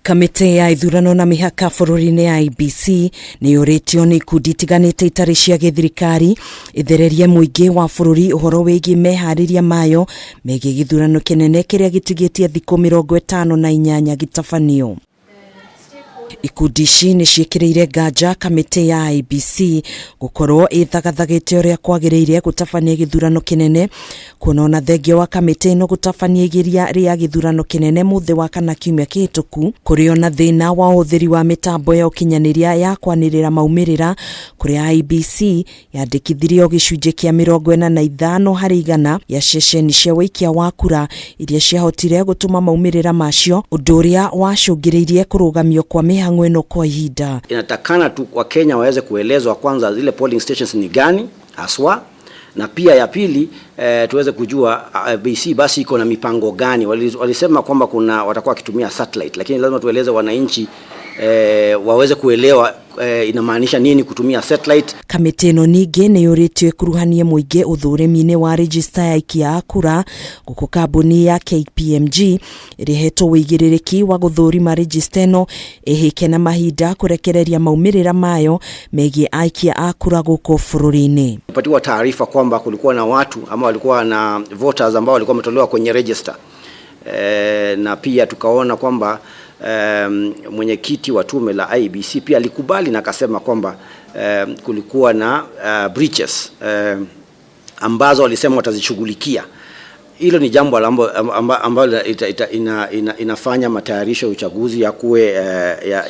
Kamĩtĩ ya ithurano na mĩhaka bũrũri-inĩ ya IEBC nĩ yũrĩtio nĩ ikundi itiganĩte itarĩ cia gĩthirikari ĩthererie mũingĩ wa bũrũri ũhoro wĩgiĩ meharĩria mayo megiĩ gĩthurano kĩnene kĩrĩa gĩtigĩtie thikũ 58 gĩtabanio. Ikundi ici nĩ ciĩkĩrĩire nganja kamĩtĩ ya IEBC gũkorwo ĩthagathagĩte ũrĩa kwagĩrĩire gũtabania gĩthurano kĩnene, kuona ona thengia wa kamĩtĩ ĩno gũtabania igeria rĩa gĩthurano kĩnene mũthĩ wa kana kiumia kĩhĩtũku, kũrĩ ona thĩna wa ũhũthĩri wa mĩtambo ya ũkinyanĩria ya kwanĩrĩra maumĩrĩra, kũrĩa IEBC yandĩkithirie o gĩcunjĩ kĩa 45% gĩa ceceni cia ũikia wa kura iria ciahotire gũtũma maumĩrĩra macio, ũndũ ũrĩa wacũngĩrĩirie kũrũgamio kwa mĩhang'o ĩno kwa ihinda. Inatakana tu Wakenya waweze kuelezwa kwanza zile polling stations ni gani haswa, na pia ya pili tuweze kujua IEBC basi iko na mipango gani. Walisema kwamba kuna watakuwa wakitumia satellite, lakini lazima tueleze wananchi waweze kuelewa inamaanisha nini kutumia satellite. Kamĩtĩ ĩno ningĩ nĩ yũrĩtio ĩkuruhanie mũingĩ ũthũrimi-inĩ wa register ya aikia a kura, gũkũ kambuni ya KPMG ĩrĩhetwo ũigĩrĩrĩki wa gũthũrima register ĩno ĩhĩke na mahinda kũrekereria maumĩrĩra mayo megiĩ aikia a kura gũkũ bũrũri-inĩ. Kupatiwa taarifa kwamba kulikuwa na watu ama walikuwa na voters ambao walikuwa wametolewa kwenye register. Na pia tukaona kwamba mwenyekiti wa tume la IEBC pia alikubali na akasema kwamba kulikuwa na breaches ambazo walisema watazishughulikia. Hilo ni jambo ambalo inafanya matayarisho ya uchaguzi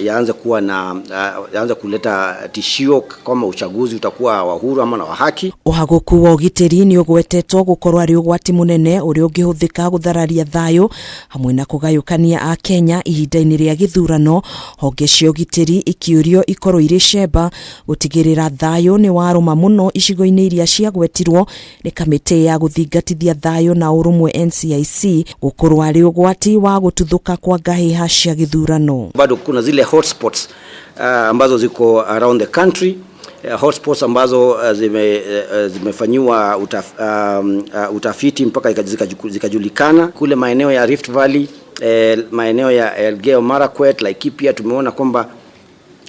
yaanze kuwa na yaanze kuleta tishio kama uchaguzi utakuwa wa huru ama na wa haki. Ũhagũku wa ũgitĩri nĩ ũgwetetwo gũkorwo arĩ ũgwati mũnene ũrĩa ũngĩhũthĩka gũthararia thayũ hamwe na kũgayũkania a Kenya ihinda-inĩ rĩa gĩthurano, honge cia ũgitĩri ikĩũrio ikorwo irĩ cemba gũtigĩrĩra thayũ nĩ warũma mũno icigo-inĩ iria ciagwetirwo nĩ kamĩtĩ ya gũthingatithia thayũ na ũrũmwe NCIC gũkorwo arĩ ũgwati wa gũtuthũka kwa ngahĩha cia gĩthurano. Bado kuna zile hotspots ambazo ziko around the country, hotspots ambazo zimefanyiwa utafiti mpaka zikajulikana kule maeneo ya Rift Valley, maeneo ya Elgeyo Marakwet, Laikipia. Tumeona kwamba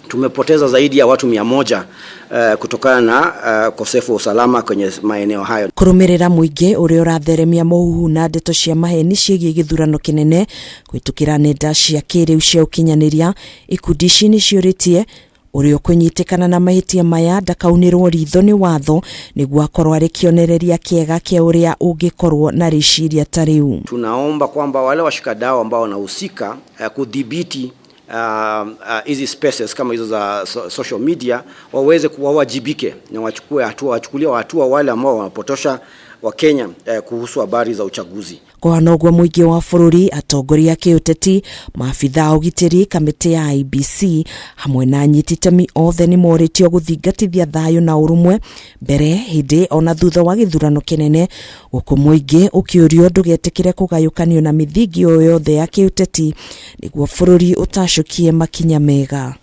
tumepoteza zaidi ya watu 100 kutokana na ukosefu wa usalama kwenye maeneo hayo. Kũrũmĩrĩra mũingĩ ũrĩa ũratheremia mũhuhu na ndeto cia maheni ciĩgiĩ gĩthurano kĩnene kũhĩtũkĩra nenda cia kĩrĩu cia ũkinyanĩria, ikundi ici nĩciũrĩtie ũrĩa ũkũnyitĩkana na mahĩtia maya ndakaunĩrwo ritho nĩ watho nĩguo akorwo arĩ kĩonereria kĩega kĩa ũrĩa ũngĩkorwo na rĩciria ta rĩu. Tunaomba kwamba wale washikadau ambao wanahusika kudhibiti hizi spaces kama hizo za social media waweze kuwajibike na wachukue hatua, wachukulie hatua wale ambao wanapotosha Wakenya kuhusu habari za uchaguzi. Kũhana ũguo mũingĩ wa bũrũri, atongoria a kĩũteti, maabitha a ũgitĩri, kamĩtĩ ya IEBC hamwe na anyiti itemi othe nĩ morĩtio gũthingatithia thayũ na ũrũmwe mbere, hĩndĩ ona thutha wa gĩthurano kĩnene, gũkũ mũingĩ ũkĩũrio ndũgetĩkĩre kũgayũkanio na mĩthingi o yothe ya kĩũteti nĩguo bũrũri ũtacũkie makinya mega.